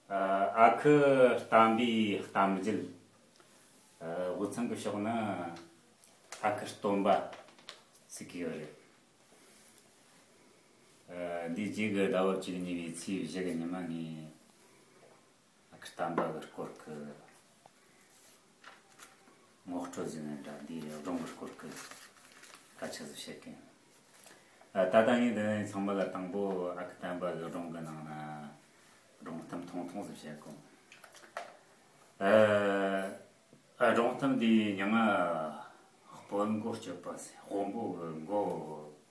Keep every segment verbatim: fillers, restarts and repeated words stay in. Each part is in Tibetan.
ཨ་ཁུ་བསྟན་པའི་གཏམ་རྒྱུད། དབུས་གཙང་གི་ཕྱོགས་ན་ཨ་ཁུ་སྟོན་པ་ཟེར་གི་ཡོད་རེད། འདིའི་རྗེས་ཀྱི་ཟླ་བ་བཅུ་གཉིས་པའི་ཚེས་བཞི་གི་ཉི་མ་ངས་ཨ་ཁུ་བསྟན་པ་གི་སྐོར་གྱི་ངོ་སྤྲོད་ཟིན་ནས་འདྲ། འདིའི་སྒྲུང་གི་སྐོར་གྱི་སྐད་ཆ་ཟིག་བཤད་གི། ད་ལྟ་ངས་འདི་ནས་ཚང་མ་ལ་དང་པོ་ཨ་ཁུ་བསྟན་པ་གི་སྒྲུང་གི་ནང་ན་སྒྲུང་གཏམ་ཐུང་ཐུང་ཟིག་བཤད་གོ། ཨ། སྒྲུང་གཏམ་འདིའི་མྱིང་ང་དཔོན་མགོ་གཅོད་པ་ཟེར། དཔོན་པོ་གི་མགོ་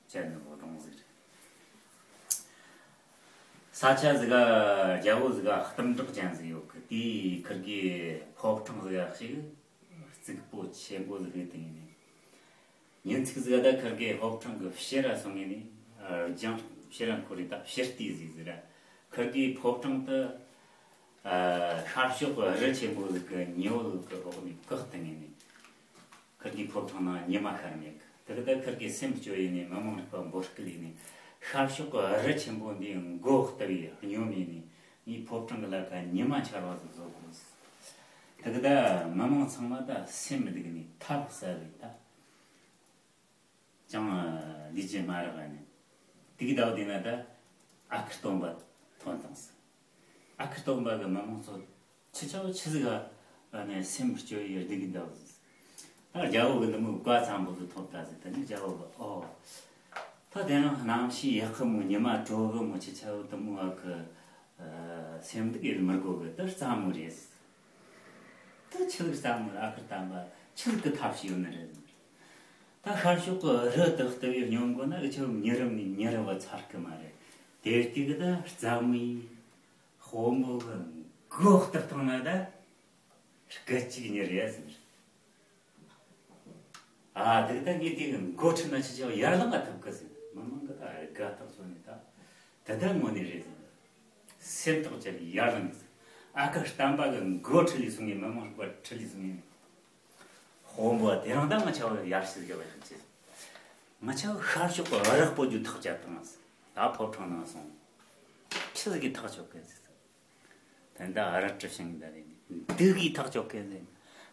བཅད་ནི་གི་སྒྲུང་ཟིག་རེད། ས་ཆ་ཟིག་ག་རྒྱལ་པོ་ཟིག་ག་གཏུམ་དྲག་ཅན་ཟིག་ཡོད་གི། དེའི་ཁུར་གི་ཕོ་བྲང་ཟིག་ག་ཞིག་རྩིག་པོ་ཆེན་པོ་ཟིག་གི་སྟེང་ནས། ཉིན་ཅིག་ཟིག་ད་ཁུར་གི་ཕོ་བྲང་གི་ཕྱི་ར་སོང་ངས་ནས། ཨ། རྒྱང་ཕྱི་ར་འཁོར་རེ་ད་ཕྱི་ལྟས་ཟིག་ཟིག་ར། ཁུར་གི་ཕོ་བྲང་དུ། ཨ། ཤར་ཕྱོགས་གི་རི་ཆེན་པོ་ཟིག་གི་ཉི་འོད་གི་འོག་ནས་བཀག་བཏང་ངས་ནས། ཁུར་གི་ཕོ་བྲང་ནང་ཉི་མ་ཤར་མེད་གི། དེ་གི་ད་ཁུར་གི་སེམས་སྐྱོ་ཡས་ནས་མི་མང་རིག་པ་འབོད་སྐུལ་ཡས་ནས། ཤར་ཕྱོགས་གི་རི་ཆེན་པོ་འདིའི་མགོ་བཏབ་ཡས་སྙོམས་ཡས་ནས། ངའི་ཕོ་བྲང་གི་ལ་ཁ་ཉི་མ་འཆར་བ་ཟིག་བཟོ་དགོས། དེ་གི་ད་མི་མང་ཚང་མ་ད་སེམས་སྡུག་ནས་ཐབས་ཟ་བས་ད། ཅང་ལས་ཀྱི་མ་རག་ནས། དེ་གི་ཟླ་བ་དེ་ན་ད་ཨ་ཁུ་སྟོན་པ་ཐོན་བཏང་ཟིག། ཨ་ཁུ་སྟོན་པ་གི་མི་མང་ཚོ་ཆི་ཆ་བོ་ཆི་ཟིག་ག་ནས་སེམས་སྐྱོ་ཡི་སྡུག་གི་འདུག་ཟིག། ད་རྒྱལ་པོ་གི་འདི་མོ་བཀའ་ཚང་པོ་ཟིག་ཐོབ་ད་ཟིག། དེ་ནས་རྒྱལ་པོ་གི་ཨོ། ད་དེ་རིང་གནམ་གཤིས་ཡག་གི་མོ། ཉི་མ་དྲོ་གི་མོ། ཆི་ཆ་བོ་དེ་མོ་ཨ་ཁུ་སེམས་སྡུག་ཡེད་མི་དགོས་གི། ད་རྩ་མོ་རེད་ཟིག། ད་ཆི་ཟིག་རྩ་མོ་རེད། ཨ་ཁུ་སྟོན་པ་ཆི་ཟིག་གི་ཐབས་ཤེས་ཡོད་ནི་རེད། ད་ཤར་ཕྱོགས་གི་རི་དེ་བཏབ་ཡས་སྙོམས་དགོས་ན་འུ་ཆོ་མྱི་རབས་ནས་མྱི་རབས་བ་ཚར་གི་མ་རེད། དེ་དུས་གི་ད་རྩ་མོའི་དཔོན་པོ་གི་མགོ་བཏབ་བཏང་ན་ད་སྐད་ཅིག་ཉིད་རེད་ཟེར། ཨ། དེ་གི་ད་ངས་དེ་གི་མགོ་ཁྲིད་ན་ཆི་ཆ་བོ་ཡར་ལངས་ང་ཐུབ་གི་ཟེར། མི་མང་གི་ད་དགའ་ཐག་ཆོད་ནས་ད། དེ་ལྟར་དངོས་གནས་རེད་ཟེར། སེམས་ཐག་བཅད་ཡར་ལངས་ཟེར། ཨ་ཁུ་སྟོན་པ་གི་མགོ་ཁྲིད་ལས་སོང་ངས། མི་མང་རིག་པ་ཁྲིད་ལས་སོང་ངས། དཔོན་པོ་དེ་རིང་ད་ང་ཆ་བོ་ཡར་ཞིག་གི་བས་ཅི། ང་ཆ་བོ་ཤར་ཕྱོགས་གི་རི་སྤོ་རྒྱུ་ཐག་བཅད་བཏང་ཟེར། ད་ཕོ་བྲང་ནང་སོང་། ཆི་ཟིག་གི་ཐག་ཆོད་གི་ཟེར། ད་ལྟ་རི་གྲུ་བྱིངས་འདི་རེད། འདི་གི་ཐག་ཆོད་གི་ཟེར།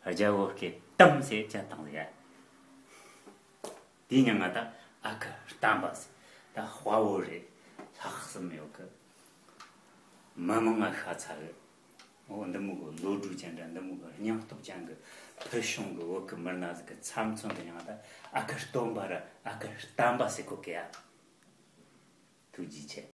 རྒྱལ་པོ་གི་གཏམ་ཟེར་བཅད་བཏང་ཟིག་ཡ། དེའི་མྱིང་ང་ད་ཨ་ཁུ་སྟོན་པ་ཟེར། ད་དཔའ་བོ་རེད། ལྷག་བསམ་ཡོད་གི། མི་མང་ང་ཤ་ཚ་གི། འོ་འདི་མོ་གི་བློ་གྲོས་ཅན་འདྲ། འདི་མོ་གི་སྙིང་སྟོབས་ཅན་གི་ཕུལ་བྱུང་གི་བོད་གི་མི་སྣ་ཟིག་གི་ཚབ་མཚོན་གི་མྱིང་ང་ད་ཨ་ཁུ་སྟོན་པ་ར་ཨ་ཁུ་སྟོན་པ་ཟེར་གོ་གི་ཡ། ཐུགས་རྗེ་ཆེ།